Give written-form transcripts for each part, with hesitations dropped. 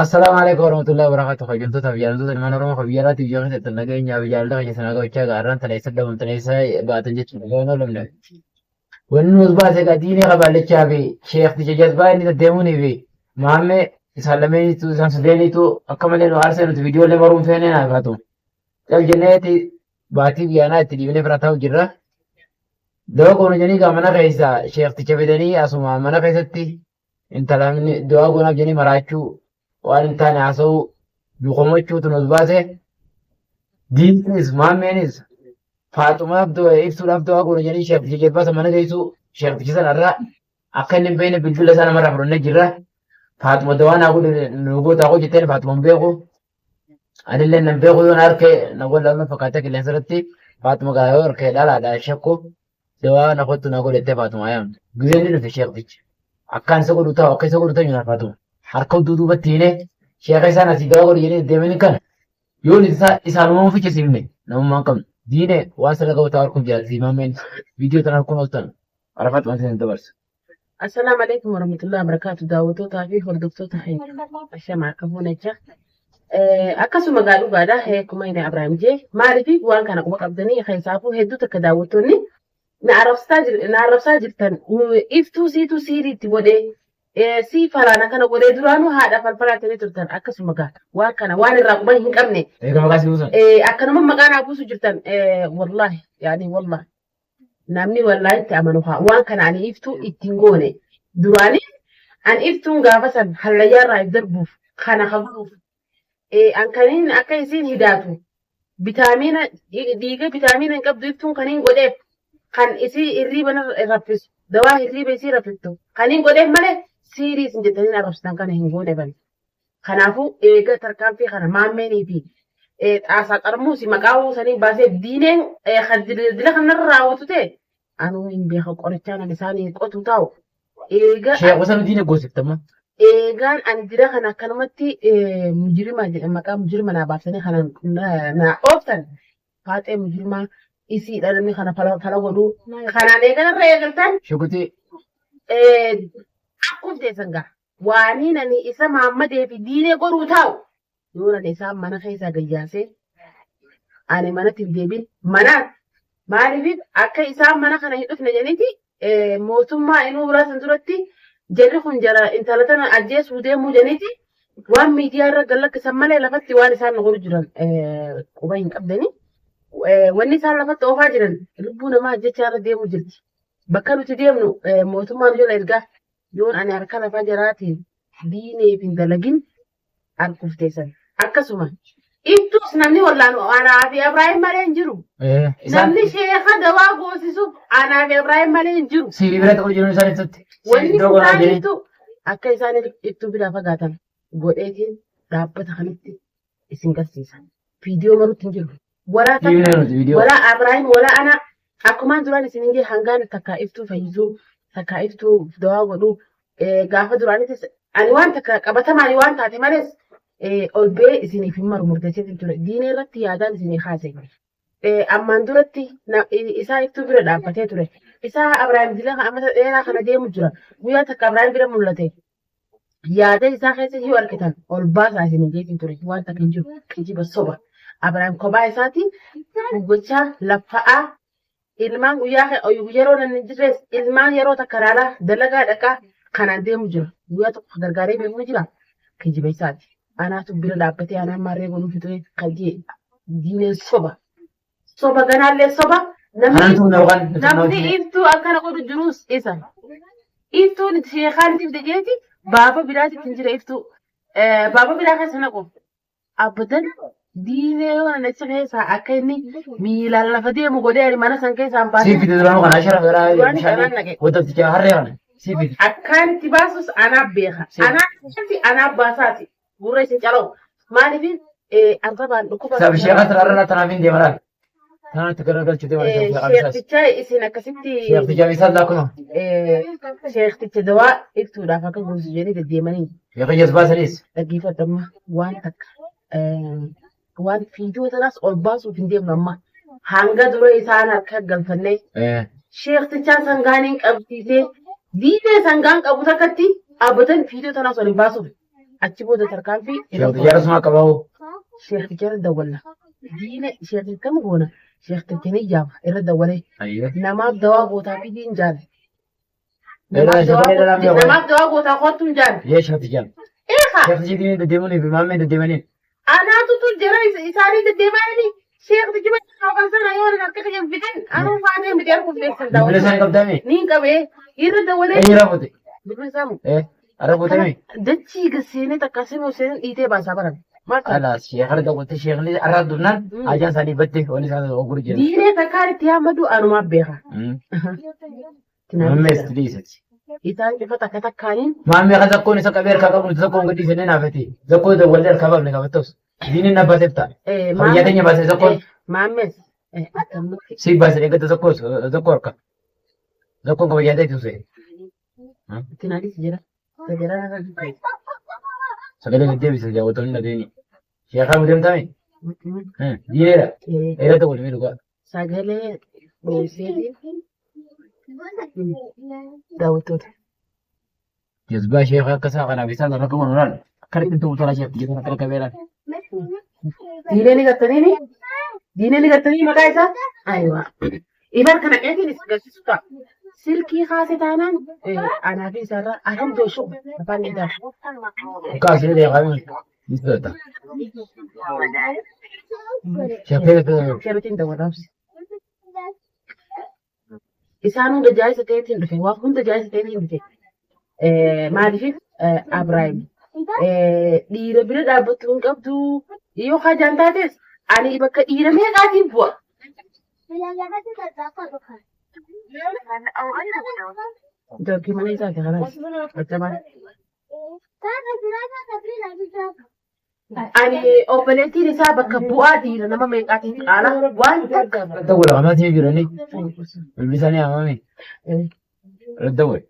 Assalaamu alaikum warahmatullahi wabarakatuh. Kabajamtoota fi jaallattoota ilmaan Oromoo kan biyya alaatti biyya keessatti nageenyaa fi jaalala keessa nagaa gochaa gaarraan tana eessa dhabamtan eessa baatan jechuudha. Gabaan olamne. Wanni nuus baase egaa diinii kabaalichaa fi sheekticha jazbaa inni deddeemuunii fi maammee isaan lameenitu isaan sadeenitu akka malee nu aarsee nuti viidiyoolee maruun feenee naaf haa ta'u. Cal jenneeti baatii biyyaanaa itti dhiibnee bira ta'u jirra. Dawaa goona jedhanii gaa mana keessa sheekticha fidanii asuma mana keessatti intala du'aa goonaaf jedhanii maraachuu waan hin taane haasa'uu duukomachuutu nuus baase. Diiniinis maammeenis Faaxumaaf ibsuudhaaf du'aa goona jedhanii sheekticha jazbaa sana mana geessuu sheekticha sana irraa akka inni hin beekne bilbila isaa namarraa fudhannee jirra. Faaxuma dawaa naa godhu nu gootaa koo jetteen Faaxuma hin beeku. Anillee nan beeku yoon harkee na wallaalma fakkaatee qilleensa irratti Faaxuma gaa yoo harkee dhalaadha shakku dawaa na kottu na godhe jettee Faaxuma yaamte. Gizeen ni dhufe sheektichi. Akkaan isa godhu ta'u akka isa godhu ta'u nyaata Faaxuma. Harka duubatti hiinee sheeka isaan asii dawaa godhu jedhee deemanii kana. Yoo isaa isaanuma fichisiifne namummaa hin qabnu. Diine waan sirra qabu ta'u harkuun jira siimameen viidiyoo tana harkuun ooltan Arafaat waan isin dabarsa. Assalaamu alaikum warahmatullahi wabarakatuh daawwattootaa fi hordoftoota keenya ashama akka fuunecha. Akkasuma gaa dhugaadha akkuma inni Abrahaam jee maaliif waan kana quba qabdanii keessaafuu hedduu takka daawwattoonni na arrabsaa jirtan iftuu siituu siiriitti godhee sii falaan akkana godhee duraanuu haadha falfalaa ta'ee turtan akkasuma gaa waan kana waan irraa quban hin qabne Eega maqaa si buusan. Akkanuma maqaa naa buusu jirtan wallaahi yaani wallaahi namni wallaahi itti amanu haa waan kana ani iftuu ittiin goone duraanii an iftuun gaafa san hallayyaa irraa if darbuuf kana ka godhuuf an kaniin akka isiin hidaatu bitaamiina dhiiga bitaamiina hin qabdu iftuun kaniin godheef kan isii hirriiba raffisu dawaa hirriiba isii raffiftu kaniin godheef malee siirii isin jettanii arrabsitan kana hin goone bane. Kanaafuu eega tarkaanfii kana maammeenii fi xaasaa xarmuusi maqaa sanii baasee diineen kan dila kanarra raawwatu ta'e anuu hin beeka qorichaan ani isaanii qotu taa'u. Eega Sheekh sana diina goosiftama. Eegaan ani dira kana akkanumatti mujrima jedhan maqaa mujrima naa baasanii kana naa ooftan faaxee mujrimaa isiidha namni kana fala fala godhu kanaan eegan irra eegaltan Shukutii. Akkuma teessan gaa waaniin ani isa maammadee fi diinee godhuu taa'u yoo ani isaan mana keessaa gayyaasee ani manatti hin deebiin manaan maaliif akka isaan mana kana hin dhufne jedhaniiti mootummaa inuu biraa san duratti jarri kun jara intala tana ajjeesuu deemuu jedhaniiti waan miidiyaa irra gallakkisan malee lafatti waan isaan nu godhu jiran quba hin qabdani. Wanni isaan lafatti oofaa jiran lubbuu namaa ajjechaa irra deemuu jirti. Bakka nuti deemnu mootummaan jala ergaa yoon ani harka lafa jaraatiin diineef hin dalagin arguuf teessan. Akkasuma ibtuus namni wallaanu anaa fi Abrahaam malee hin jiru. Isaan Namni sheeka dawaa goosisuuf anaa fi Abrahaam malee hin jiru. Siirii bira ta'uu jiru isaan ibsutti. Wanni Iddoo godhaa isaan jiranii. ibtu akka isaan ibtuu biraa fagaatan godheetiin dhaabbata kanatti isin garsiisa. Viidiyoo marutti hin jiru. Walaa Dhiibnee takka nuti viidiyoo. walaa Abrahaam walaa ana akkumaan duraan isin hin jee hangaan takkaa iftuu fayyisuu takkaa iftuu dawaa godhuu gaafa duraanitis ani waan takka qabatamaan waan taate malees ol ba'ee isiniif hin maru murteesseetiin ture. Diinee irratti yaadaan isinii kaase. Ammaan duratti isaa iftuu bira dhaabbatee ture. Isaa Abrahaam dila amata dheeraa kana deemu jira. Guyyaa takka Abrahaam bira mul'ate. Yaada isaa keessa yoo argitan ol baasaa isin jeetiin ture. Waan takka hin jiru. Kijiba soba. Abrahaam kophaa isaati gochaa laffa'aa ilmaan guyyaa yeroo nan hin jirres ilmaan yeroo takka ilaalaa dalagaa dhaqaa kanaan deemu jira. Guyyaa tokko gargaaree beeku ni jira. Kijiba isaati. Anaatu bira dhaabbatee anaan maarree godhuu fixee kan jee diineen soba. Soba ganaallee soba. Kanan Namni tumna yookaan namni iftuu akkana godhu jirus isa. Iftuun sheekaan itti jeeti baaba biraatti hin jira iftuu. Baaba biraa keessa naqu. Abadan diinee yoo nan achi keessaa akka inni miilaan lafa deemu godhee ani mana san keessaa hin Sii baasin. fide duraanuu kana ashara garaa Duraanii bishaanii kanaan naqe. waddatticha harree kana sii fide. Akkaan itti baasus anaaf beeka. Anaaf anaaf baasaati. Gurra isin calawu. Maaliif arrabaan dhukkuba. Sabi sheekha tanarra tanaaf hin deema laal. Tanatti garagalchite mana sheekha isaas. Sheekticha isin akkasitti Sheekticha isaas lakkuma. Sheekticha dawaa ibsuudhaaf akka gosu jedhanii deddeemanii Sheekha jazbaa saniis. Dhaggeeffadhu amma waan takka waan fiidiyoo tanaas ol baasuuf hin deemnu amma. Hanga dura isaan harka galfannee sheektichaa sangaaniin qabsiisee diinee sangaan qabu takkatti dhaabbatan fiidoo tanaas waliin baasuuf achi booda tarkaanfii irra Sheekticha rasuma qabaa'u. Sheekticha irra dawwalla. Diine sheekticha kam goona? Sheekticha ni jaama irra dawwalee. Namaaf dawaa gootaa fi diin jaale. Namaaf dawaa gootaa kottu hin jaale. Yee sheekticha. Eegaa. Sheektichi diinee deddeemanii fi maammee deddeemanii. Anaatutu jara isaanii deddeemanii sheektichi bakka sana yoo harka kiyya fidan anuu faatee miti arguuf beeksisan Bilbila isaanii qabdaame. Niin qabee irra dawwalee. Eenyu raafute? Bilbila isaamu. Arra fuutame? Dachii gaseenee takka seenuu seenuu dhiitee baasaa baran. Maal ta'a? Alaas sheekara dawwatte sheekni arra dufnaan ajaan isaanii batte wanni isaan oguru jiran. Diinee takkaan itti hammadu anumaaf beeka. Mammee itti dhiisati. Isaan cufa takka takkaaniin. Maammee kan zakkoon isa qabee harkaa qabu zakkoon gadi isanii naafati. Zakkoo dawwallee harkaa baafne qabattos. Diineen na baaseef ta'a. Fayyaa teenya baasee zakkoon. Maammees akkamitti. Si baasee eeggata zakkoo zakkoo harka. Zakkoon kabajaa ta'e tusee. Itti naadis jira. Sagalee gad deebisa daawwattoonni dhageeni. Sheekaa nu deemtame? Diineedha. Dheeraa ta'u walii dhugaa. Sagalee dhohiseetiin daawwattoota. Jazbaa sheekaa akka isaa kanaaf isaan irra qaban olaanu. Akka inni ta'u tola sheekti jedhan akka qabeeraan. Diinee ni gartaniini? Diinee ni gartanii maqaa isaa? Ayiwa. Ibar kana qeetiin isa agarsiisu ta'a. Silkii kaase taanaan anaa fi isaarraa alhamdulillah shuku afaan ni ta'a. Akka asii deeqamee ni fudhata. Sheekee Sheerutiin dawwalaabsi. Isaan hunda jaayisa ta'eetiin dhufe. Waan hunda jaayisa ta'eetiin dhufe. Maaliif Abiraayim dhiira bira dhaabbattu hin qabdu yoo hajaan taates ani bakka dhiira meeqaatiin bu'a. Dookii mana isaati kanas. Ani obboleettiin isaa bakka bu'aa dhiira nama meeqaatiin caala waan takka. Dawwala amaatiin jiranii bilbi isaanii amame. Dawwala.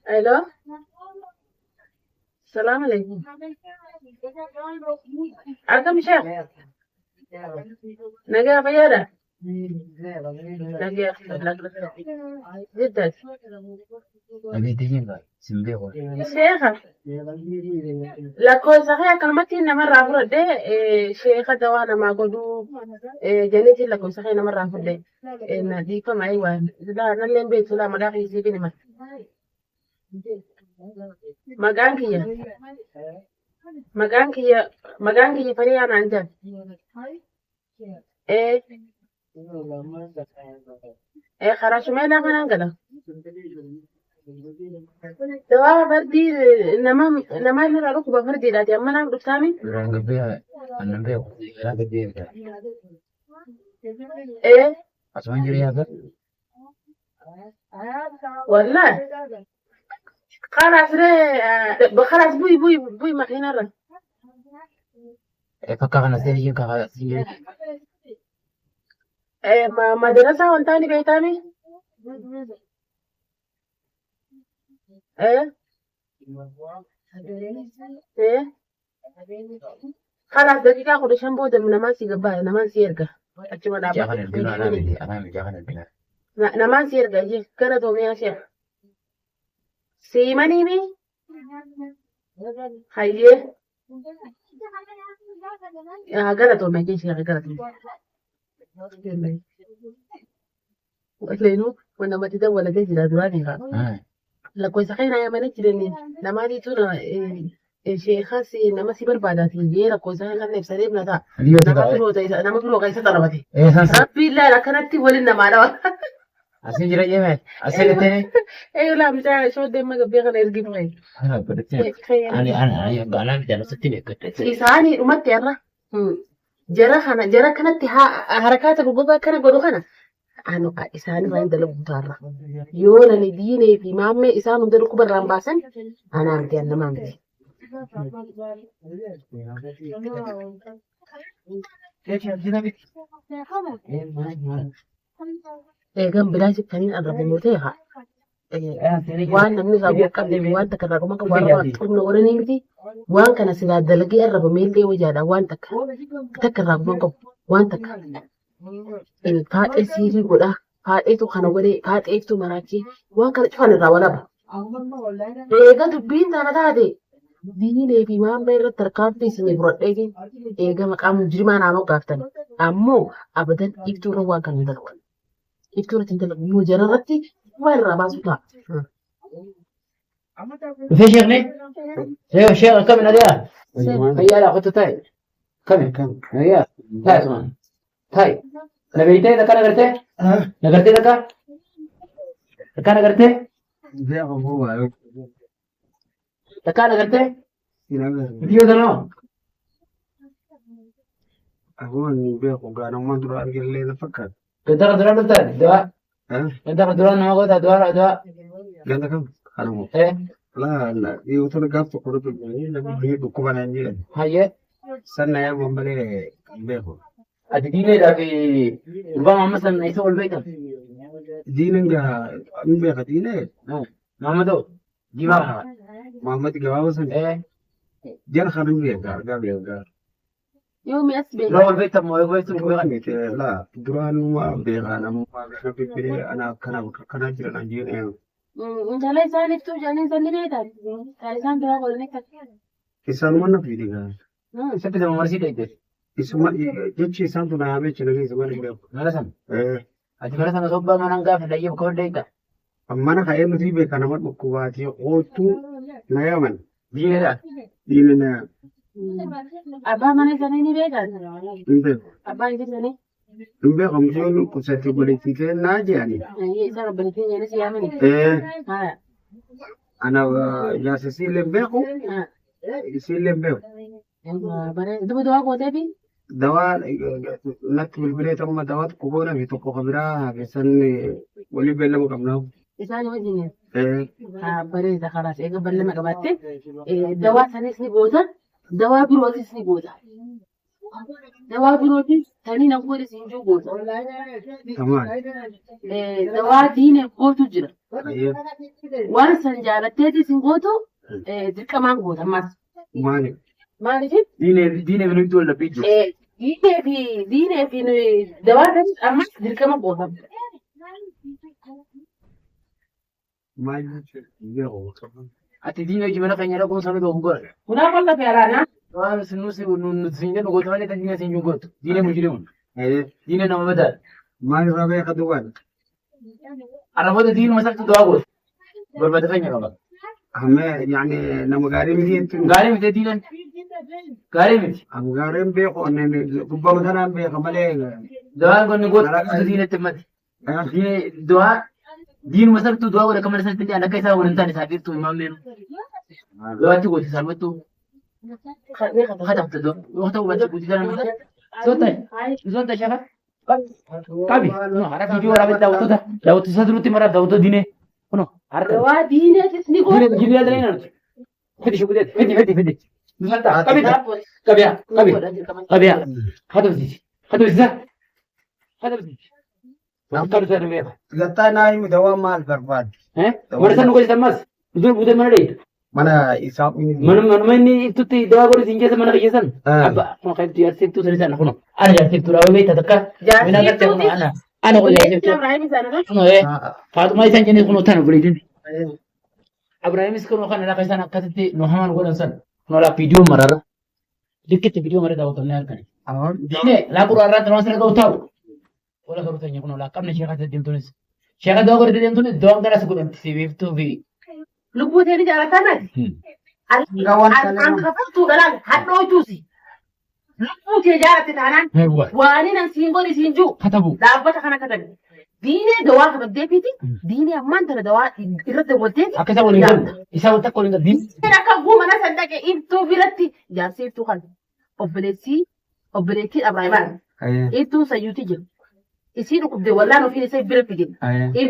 Hello. Salaam alaikum. Akkam ishee? Nagaa fayyaadha? Nagaa. Jiddaati. Dhageettii sin beeku. Sheeka. Lakkoofsa kee akkanumatti namarraa fudhadhee sheeka dawaa namaa godhuu janiitiin lakkoofsa kee namarraa fudhadhee na dhiifama eewwa nallee beektu laa maqaa kee siif hima. Maqaan kiyya. Maqaan kiyya maqaan kiyya Fariyaa naan jedhan. Karaa Shumeelaa kanaan gala. Dawaa fardii nama nama irraa dhukkuba fardiidhaati amma naaf dhuftaami. Duraan gabbee annan beeku. Garaa gabbee eegala. Asumaan jiru yaasa. Wallahi. Khalaas ree khalaas bu'i bu'i bu'i makiinarra. Fakkaa kana seera jiru kakaa jiru. Madarasa wantaani beektaami? Khalaas daqiiqaa 15 booda namaan si gabbaa namaan si erga. Achuma Ijaa kana dhaabbate. ergina anaa miti anaa miti ijaa kana ergina. Namaan si erga jee gara Toomiyaa si'a. Siimanii mi? Hayyee. Gara Toomiyaa jee si'a gara Toomiyaa. Leenuu namatti dawwalatee jira duraan egaa. Lakkoofsa kee naa mana jiranii namaatiitu sheekas nama si barbaadaati jee lakkoofsa kee kan ibsanii na ta'a. Nama biroo ta'e nama biroo keessa xarabate. Rabbi illee akkanatti waliin namaa dhawa. Asiin jira jeeme asiin ittiin. Laa mucaa shooddee amma gabbee kana ergi fa'i. Ani ani ani anaa miti anasatti beekadha. Isaanii dhumatti har'a jara kana jara kanatti harakaata gogogaa kana godhu kana anu isaan irraa hin dalagu taarra. Yoo nani diinee fi maammee isaan hunda dhukkuba irraan baasan anaa miti an namaa miti. Eegan bilaashiif kaniin arrabamu ta'e haa. Waan namni irraa bu'aa qabne waan takka irraa goma qabu waan xurna godhanii miti. Waan kana silaa dalagee arrabamee illee wayyaadha waan takka takka irraa goma qabu waan takka. Faaxee siirii godhaa faaxeetu kana godhee faaxeetu maraachee waan kana cufan irraa walaba. Eega dubbiin tana taate diinee fi waan ba'e irratti tarkaanfii isinii fudhadheetiin eega maqaa mujrimaa naa moggaaftan. Ammoo abadan iftuu irra waan kana hin dalagu. Iftuu irratti hin dalagu. Yoo jara irratti waan irraa baasu ta'a. Dhufee sheekni? Sheekh akkami nagayaa? Fayyaadhaa kottu taa'e. Akkami? Nagayaa? Taa'e asumaan. Taa'e. Na beektee takka na gartee? Na gartee takka? Takka na gartee? Takka na gartee? Biyyoota tanaa? Ganda kan duraan dhuftaa? Du'aa. Ganda kan duraan nama gootaa du'aa du'aa. Eh hayyee. Ati diineedhaa fi gurbaa Muhammad san isa ol beektan? Muhammad hoo? Diimaa kana. Muhammad gabaaba sun Eh jara kan hin beeka argaa beeka. Yoomi as dura beekaa? ol beektan moo beektu hin beekan? Laa duraanuma beekaa namummaa beeka bibbiree ana akkana bakka akkanaa jiran ajjeene. Intala isaan iftuu jedhanii isaan ni beekan. Kan isaan biraa godhanii kan. Isaanuma na fiide gaa. Isatti sama marsii dheeyte. Isuma jechi isaan tun haamee jira keessa mana hin beeku. Mana sana. Ati mana sana sobbaa manaan gaafa dhayyee bakka ol dheeyta. Mana ka'ee nuti beeka nama dhukkubaati kootuu na yaaman. Diineedha. Diina na yaaman. Abbaa mana isaanii ni beekan. Hin beeku. Abbaan isaanii Hin beeku mucaan dhukkubsatti obboleettii kennaa jedhani. isaan obboleettii jedhanii si yaamani. Haa. Ana jaarsa isiillee hin beeku. Isiillee hin beeku. Duba du'aa gooteefi Dawaa natti bilbilee ta'uma dawaa tokko goona fi tokko kan biraa keessan walii beellama qabna. Isaan wajjin bareeda kalaas eega beellama qabaatte dawaa sanis ni goota dawaa birootis ni goota. Dawaa birootis tanii nan godhe siin jiru goota. Tamaan. Dawaa diinee gootu jira. Waan san jaalatteetis hin gootu dirqamaan goota ammas. Maali? Maaliif Diinee fi nuti wal dhabbii jiru. Diinee fi dawaa sanis ammas dirqama goota. Maal jechuudha? Ati diinee hojii mana keenya dhaquun sana ta'uu godha. Kunaa qolla fi alaanaa. Waan nusi nuti siin jedhu goota malee kan diinee siin jiru gootu. Diinee mujrimuun. Diinee nama badaadha. Maal irraa beeka duwwaan? Araboota diinuma isaatti du'aa gootu. Barbaada keenya qaba. Amma yaani nama gaarii miti jechuun. Gaarii miti diineen. Gaarii miti. Amma gaariin beeku gubbaa matanaan beeka malee. Du'aan kun gootu diineetti himmati. Diinee du'aa diinuma isaatti du'aa godha akka mana isaatti illee akka isaa waliin taane isaaf ibsu himaan meenu. Du'aatti gootu salphattu. Katabta du'a. Yoo ta'u baate guutuu sana Sota, sota shaka. Qabi. No, hara viidiyoo waraabee daawwattoota daawwattoota isaa duratti mara daawwattoota diinee. Kuno harka. Dawaa diineetis ni Diinee goota. diinee diinee nuti. Fidi shukuteet fidi fidi fidi. Nusanta qabi qabi qabi qabi hatabsiisi hatabsiisa hatabsiisi. Wanta nuti beeka. Gattaa naa himi dawaa maal barbaadde? Eh? Mana san nu godhe ammas. Nuti buutee mana dheeyita. Mana isaa. Mana manuma inni ibsutti dawaa godhe siin keessa mana kiyya san. Abba kun kan ibsu jaarsi sani sana kuno. Ana jaarsi ibsu dhaabee beekta takka. Mina gartee kuno ana. Ana kun jaarsi ibsu. Ibrahim isaan Kuno ee. Faatumaa isaan jennee kuno tana buleetin. Abrahaamis kunoo kana lafa isaan akkasitti nu hamaan godhan san. Kuno laa viidiyoo mararra. Likkitti viidiyoo mararra daawwatamnee halkan. Diinee laa quraarraa irratti waan sirra ga'u taa'u. Wala garuu teenya kunoo laa qabne sheekaa deemtuunis. Sheekaa dawaa godhate deemtuunis dawaan garas godhamti si beektuu fi. Lubbuu teeni jaalataa naati. An kafartuu dhalaan hadhootuusi. Lubbuu tee jaalatte taanaan waan nan siin godhi siin jiru Katabu. dhaabbata kana katabi. Diinee dawaa kabaddeefiiti diinee ammaan tana dawaa irratti dawwalteeti. Akka isa waliin galu. Isa wal takka waliin galu. Diineen akka guumana san dhaqe iftuu biratti jaarsi iftuu kan obboleettii obboleettiin Abraahimaan iftuun sayyuuti jiru. Isii dhukkubde wallaan ofiin isa bira fide.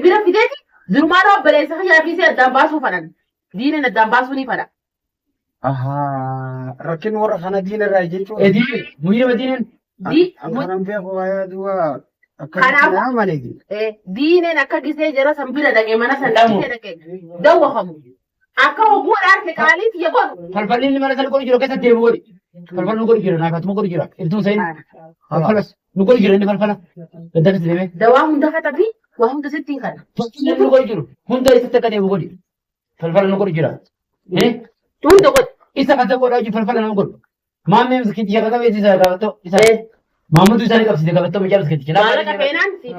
Bira fideeti durumaan obboleessa kiyyaa fi isii addaan baasuu fadhan. Diineen addaan baasuu ni fadha. Rakkin warra kana diina irraa jechuudha. Diinee muyina diineen. An kanan beeku waa'ee duwwaa Akkasitti naa malee. Diineen akka gisee jara san bira dhaqee mana san gisee dhaqee dawwafamu. Akka hogguu dhaarte qaalii tiyya godhu. Falfalli inni mana sana godhu jiru keessa deemu godhi. Falfala nu godhu jira naaf atuma godhu jira. Iftuun sayin. Falfalas nu godhu jira inni falfala. Gadda keessa deemee. Dawaa hunda katabii waa hunda sitti hin kana. Falfala nu godhu jiru. Hunda isatti akka deemu godhi. Falfala nu godhu jira. Hunda godhi. Isa kasa godhaa jiru falfala nama godhu. Maammee miskiitii yakka qabeessi isa qabattoo isa. Maammatu isaanii qabsiise qabattoo mucaa miskiitii. Maallaqa feenaan siif.